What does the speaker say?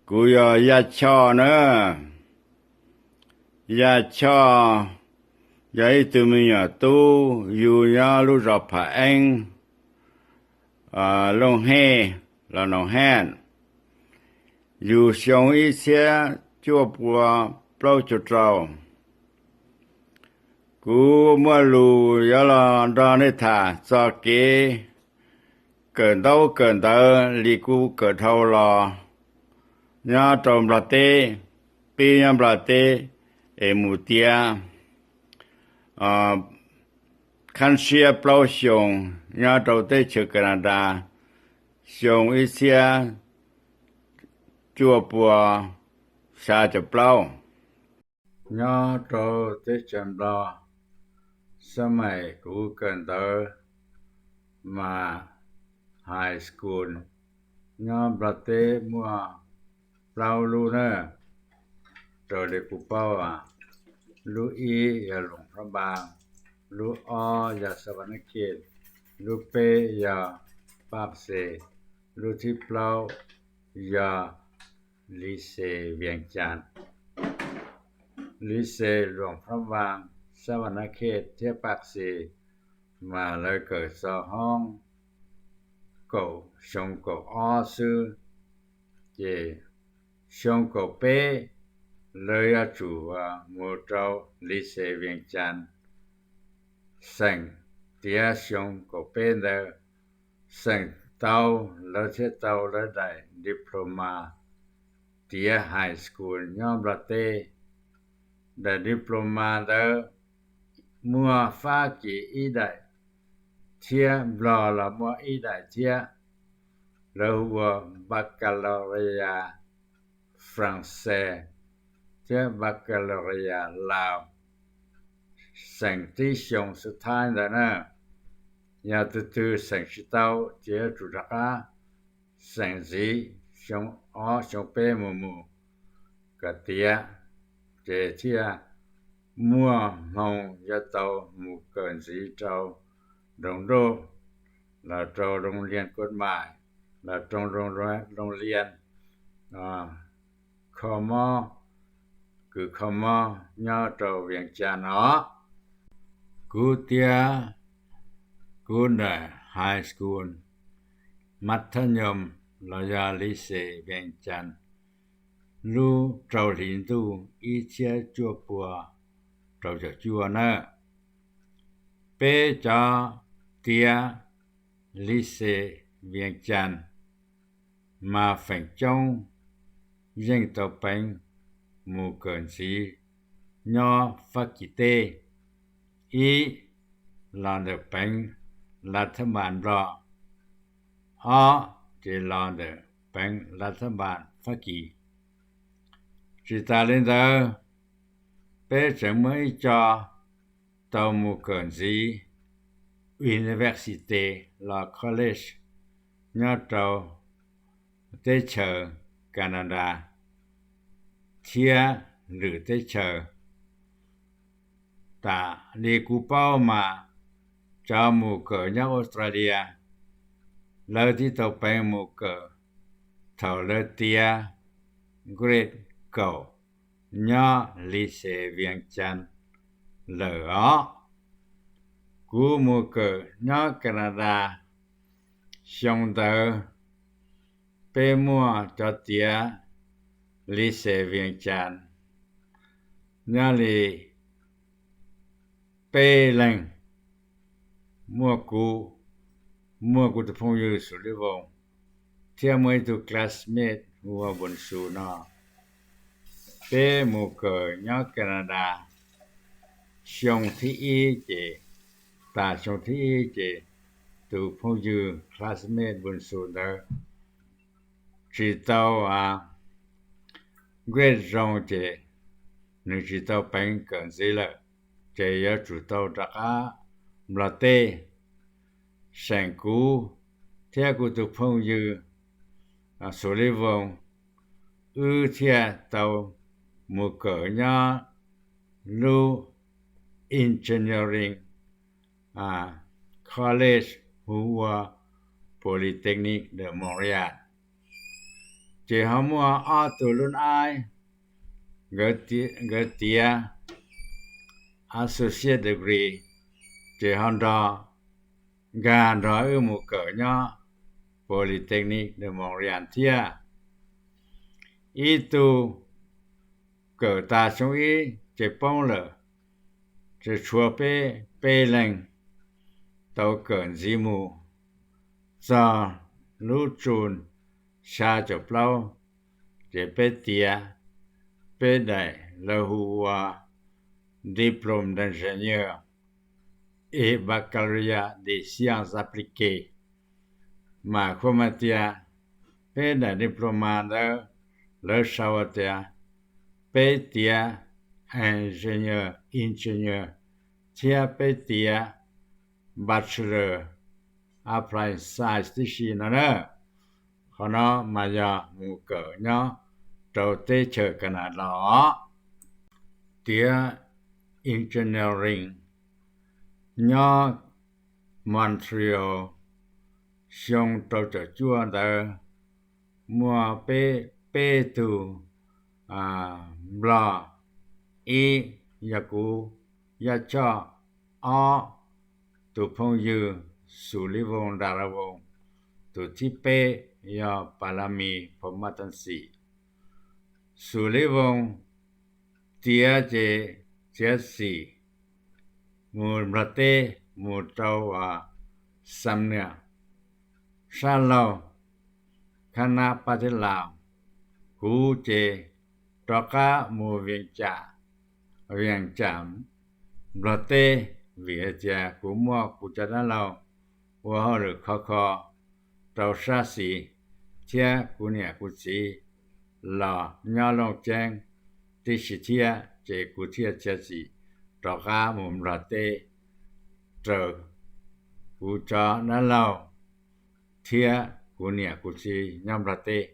Kuv yog Yaj Choj na. Yaj Choj yog ib tug me nyuam tub yug nyob lub zos Phav Eeb, Looj Hej los Noom Hej, yug xyoo ib txhiab cuaj pua plaub caug rau. Kuv muaj lus yuav los nrog nej tham txog kev kawm ntaub kawm ntawv li kuv kawm dhau los nyob rau Nplog teb, pib nyob Nplog teb es mus tiav khab siab plaub xyoos nyob rau teb chaws Canada, xyoo ib txhiab cuaj pua xya caum plaub. Nyob rau teb chaws Nplog, xab maim kuv kawm ntawv mas high school nyob Nplog teb muaj plaub lub na, raws li kuv paub. Lub ib yog Luam Pha Npas, lub ob yog Xab Vas Nab Khej, lub peb yog Paj Xes, lub thib plaub yog Li Xes Vias Cas. Li Xes Luam Pha Npas, Xab Vas Nab Khej thiab Paj Xes mas lawv kawm txog hoob kaum xyoo kaum ob xwb, ces xyoo kaum peb lawv yuav tsum mus rau Li Xes Vias Cas xeem tiav xyoo kaum peb ntawd. Xeem tau, lawv thiaj tau lawv daim diploma tiav high school nyob Nplog teb. Daim diploma ntawd muaj Fab Kis ib daim thiab Nplog los muaj ib daim thiab. Lawv hu ua Baccalaureate France thiab Baccalaureate Lao. Xeem tib xyoo xub thaib ntawd na, yog tus twg xeem tsis tau ces yuav tsum rov qab xeem ntxiv xyoo ob xyoo peb mus mus kom tiav, ces thiaj muaj hmoo yuav tau mus kawm ntxiv rau nroog nruj, los rau loo lias kuj mais, los rau loo lias kho mob, kws kho mob nyob rau Vias Cas no. Kuv tiav kuv daim high school, mathab nyoos los yog Li Xes Vias Cas lub rau hli ntuj ib txhiab cuaj pua rau caum cuaj na. Peb cov tiav Li Xes Vias Cas mas feem coob yeej tau peev mus kawm ntxiv nyob Fab Kis teb. Ib, los ntawm peev Lav Thab Npas Nplog, ob, ces los ntawm peev Lav Thab Npas Fab Kis. Tsis tas li ntawd, peb tseem muaj ib co tau mus kawm ntxiv university los college nyob rau teb chaws Canada thiab lwm teb chaws. Tas li kuv paub mas cov mus kawm nyob Australia, lawv twb tau peev mus kawm thaum lawv tiav grade kaum nyob Li Xes Vias Cas lawm os. Kuv mus kawm nyob Canada xyoo ntawd, peb muaj cov tiav Li Xes Vias Cas nyob li peb leeg, muaj kuv, muaj kuv tus phooj ywg Xus Lis Voos, thiab muaj ib tug classmate hu ua Voos Xus no. Peb mus kawm nyob Canada xyoo thib ib ces, tas xyoo thib ib ces tus phooj ywg classmate Voos Xus ntawd tsis tau grade zoo ces nws tsis tau peev kawm ntxiv lawm, ces yuav tsum tau rov qab Nplog teb. Seem kuv thiab kuv tus phooj ywg Xus Lis Voos, wb thiaj tau mus kawm nyob lub engineering college hu ua Polytechnique de Montréal. Ces ho muaj ob tug lub aib, nkawd tiav associate degree, ces ho nrog, nkag nrog wb mus kawm nyob Polytechnic de Montréal thiab. Ib tug kawm tas xyoo ib ces poob lawm, ces tshuav peb peb leeg tau kawm ntxiv mus txog lub txug xya caum plaub, ces peb tiav peb daim lawv hu ua Diplôme d'ingénieur et Baccalauréat des sciences appliquées, mas kuj mas tias peb daim diploma ntawd lawv sau tias peb tiav ingénieur, engineer, thiab peb tiav Bachelor Applied Science tib si no na. Qhov no mas yog mus kawm nyob rau teb chaws Canada los tiav engineering nyob Montreal. Xyoo rau caum cuaj ntawd muaj peb, peb tug Nplog, ib yog kuv Yaj Choj, ob tus phooj ywg Xus Lis Voos Nras Las Voos, tus thib peb yog Pas Las Mis Phoo Maj Tag Xim. Xus Lis Voos tiav ces txiav txim mus Nplog teb mus rau Xam Nuas sab laug, khab nab pab thiab Laus. Kuv ces rov qab mus Vees Cas, Vees Cas Nplog teb, vim hais tias kuv muaj kuv cov dab laug ua hauj lwm khov kho rau sab xis, thiab kuv niam kuv txiv los nyob Looj Ceeb tib si thiab, ces kuv thiaj txiav txim rov qab mus Nplog teb raws kuv cov dab laug thiab kuv niam kuv txiv nyob Nplog teb.